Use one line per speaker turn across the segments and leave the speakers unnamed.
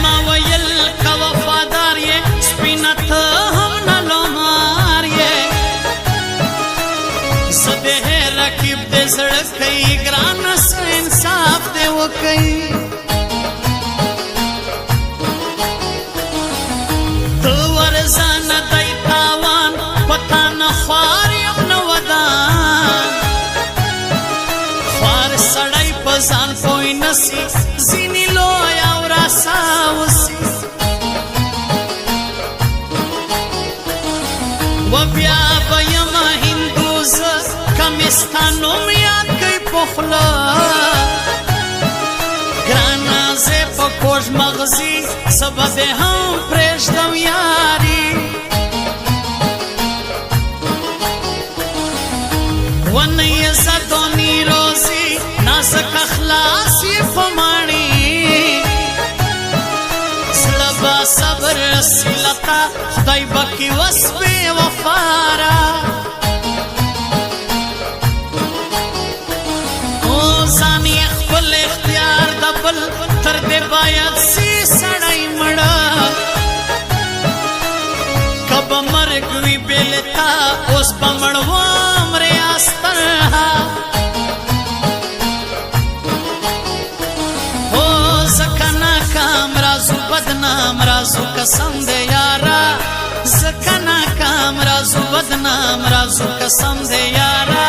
ما ویل که وفادار یې، سپینه ته هم نه لومار یې. زه دې رقیب دې زړه کوي، ګرانه څه انصاف دې وکړي. ته ورځانه دی تاوان، پتا نه خوار یم نه ودان. خوار سړی په ځان پوه نه سي، ځینې لوی او راسا وسي. و بیا به یم هندو زه، که مې ستا نوم یاد کوي په خوله. ګرانه زه په کوږ مغزي، زه به دې هم پرېږدم یاري. ونه یې زدونی روزي، نازک خلاص یې په ماڼي. زړه به صبر رسي لتا، خدای به کې وس بې وفارا. او ځان یې خپل اختیار د بل، تر دې باید سي سړی مړه. که به مرګ وي بې له تا، اوس به مړ وم ریاسترها. او ځکه ناکام رازو بدنام رازو، قسم دی یارا. ځکه ناکام رازو بدنام رازو، قسم دی یارا.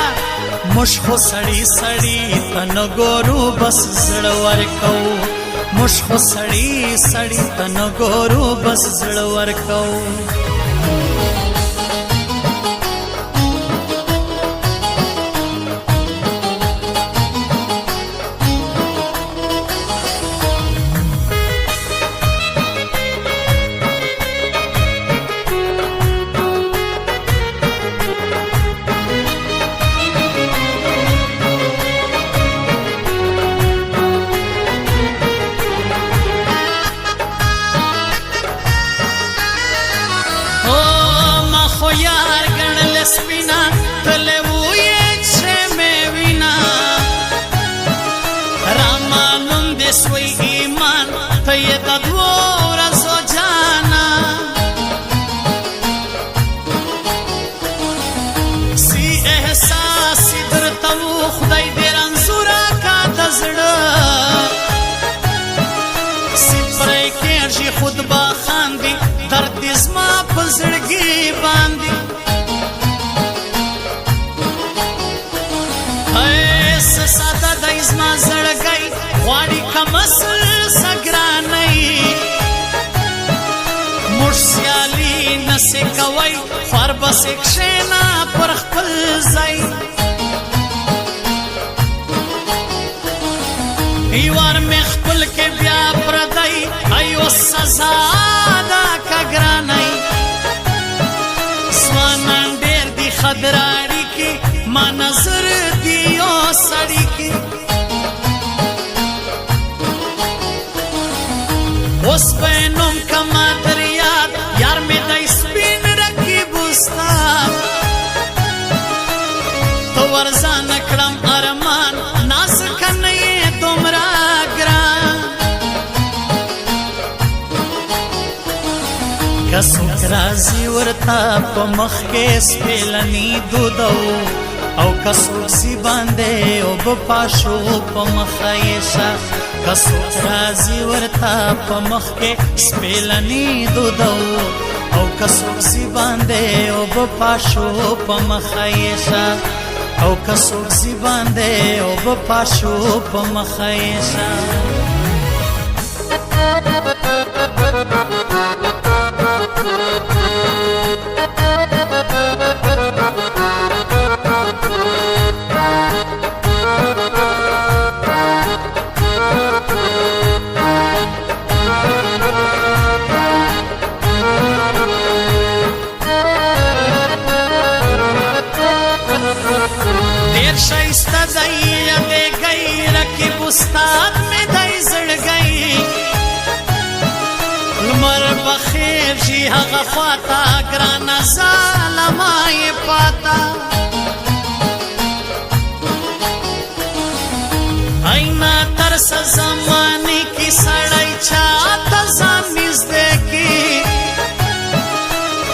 موږ خو سړي سړي ته نه ګورو، بس زړه ورکو. موږ خو سړي سړي ته نه ګورو، بس زړه ورکو. او ما خو یار ګڼل سپینا، تلې وې چې مې وینا. را معلوم دې سوی ایمان، ته یې د دوو ورځو جانا. سی احساس درته و، خدای دې رنځوره کا د زړه. سی پرې کېږي خود به خاندي، درد دې زما په زړګي باندې. ای څه ساده دی زما زړګی، غواړي کمسل سګرانۍ. موږ سیالي نسې کوی، خوار به سې کښېنه پر خپل ځای. یوار مې خپل کې بیا پردی، ایو سزا ده که ګرانۍ. ځوانان ډېر دي خدراړي کې، ما نظر دی یو سړي کې. اوس به نوم کما در یاد، یار مې دی سپین رقیب استاد. ته ورځان کړم ارمان، نازک نه یې دومره ګران. که څوک راځي ورته په مخ کې سپېلني دودو، او که څوک زی باندې اوبه پاشو په مخه یې شه. که څوک راځي ورته په مخ کې سپېلني دودو، او که څوک زی باندې اوبه پاشو په مخه یې شه. او که څوک زی باندې اوبه پاشو په مخه یې شه. ډېر ښایسته دی یادېږی استاد مې دی زړګی لمر بخیږي هغه خواته ګرانه ظالمه یې پاته اینا ترس زمانې کې سړی چاته ځان نږدې کی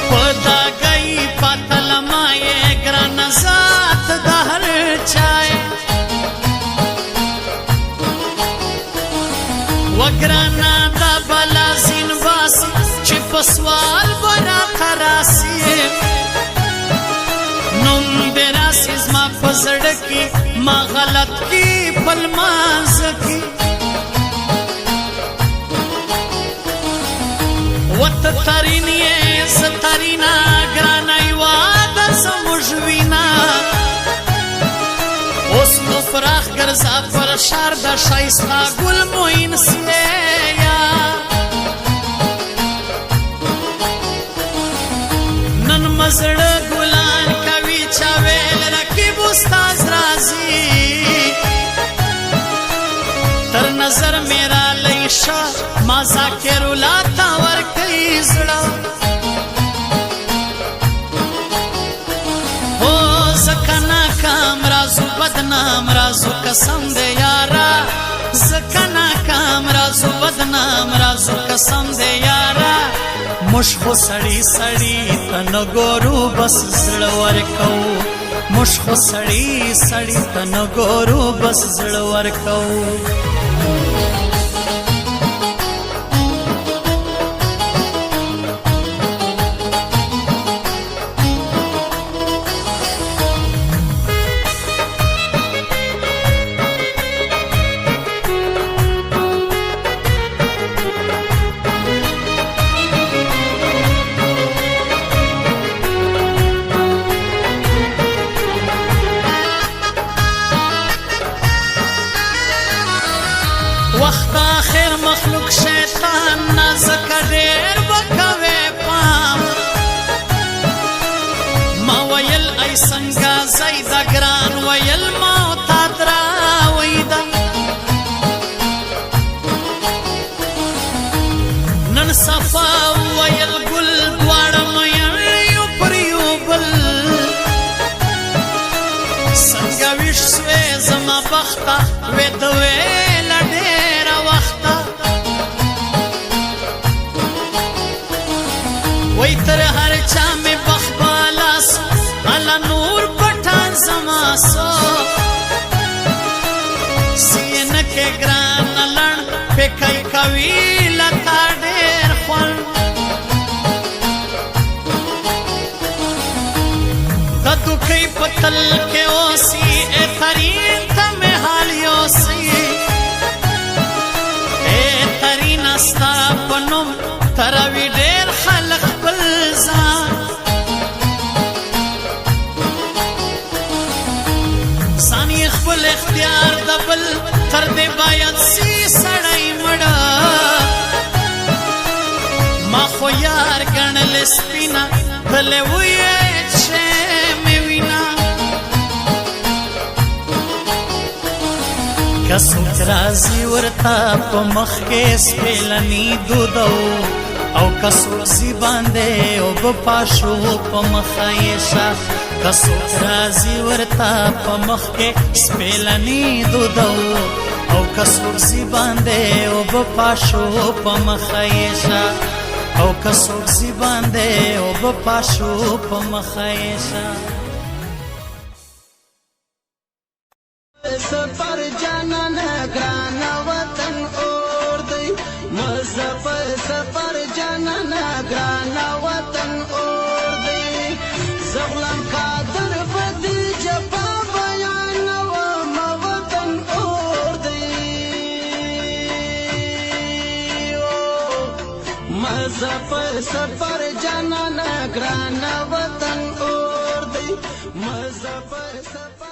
په داګۍ پاته لما یې ګرانه ذات د هر چا وګرانه دا بلا زین باسي چې په سوال به راته راسي نوم دې راسي زما په زړه کې ما غلط کی په لمانځه کې وته ترین یې زه ترینه ګرانه یوه ده زموږ وینه اوس نو پراخ ګرځه پر ښار د ښایسته ګل معین سویا نن مزړه ګلان کوي چا ویل رقیب استاد راځي تر نظر مې رالی شه ما ذاکر الله ته ورکوي زړه بدنام رازو قسم دے یارا زکنا کام رازو بدنام رازو قسم دے یارا مش خو سړی سړی تن ګورو بس زړه ورکو مش خو سړی سړی تن ګورو بس زړه ورکو وخت آخر مخلوق شیطان نازک ډیر وکوي پام ما ویل ای څنګه زید ګران ویل ما تا دراویدا نن صفا ویل ګل دواړه مې یو پر یو بل څنګه ویښ سوې زما بخته وې دوې وای تر هر چا مې بخت بالا سو الا نور پټان زما سو سینه کې ګران لړ پکای کوي لتا ډېر خوند د دوکې پتل کې اوسي اے ترین ته مې حال یوسي اے ترین استا پنوم تروي ډېر خلق خپل ځان ځان یې خپل اختیار د بل تر دې باید سي سړی مړه ما خو یار ګڼلې سپینه تلې ویې چې مې وینه که څوک راځي ورته په مخ کې سپېلني دودو او که څوک ځي باندې اوبه پاشو په مخه یې شه که څوک راځي ورته په مخ کې سپېلني دودو او که څوک ځي باندې اوبه پاشو په مخه یې شه او که څوک ځي باندې اوبه پاشو په مخه یې شه
سفر جانان ګران وطن اور دی مظفر سفر جانان ګران وطن اور دی زغلم قادر بدی جفا بیان و ما وطن اور دی مظفر سفر جانان ګران وطن اور دی مظفر سفر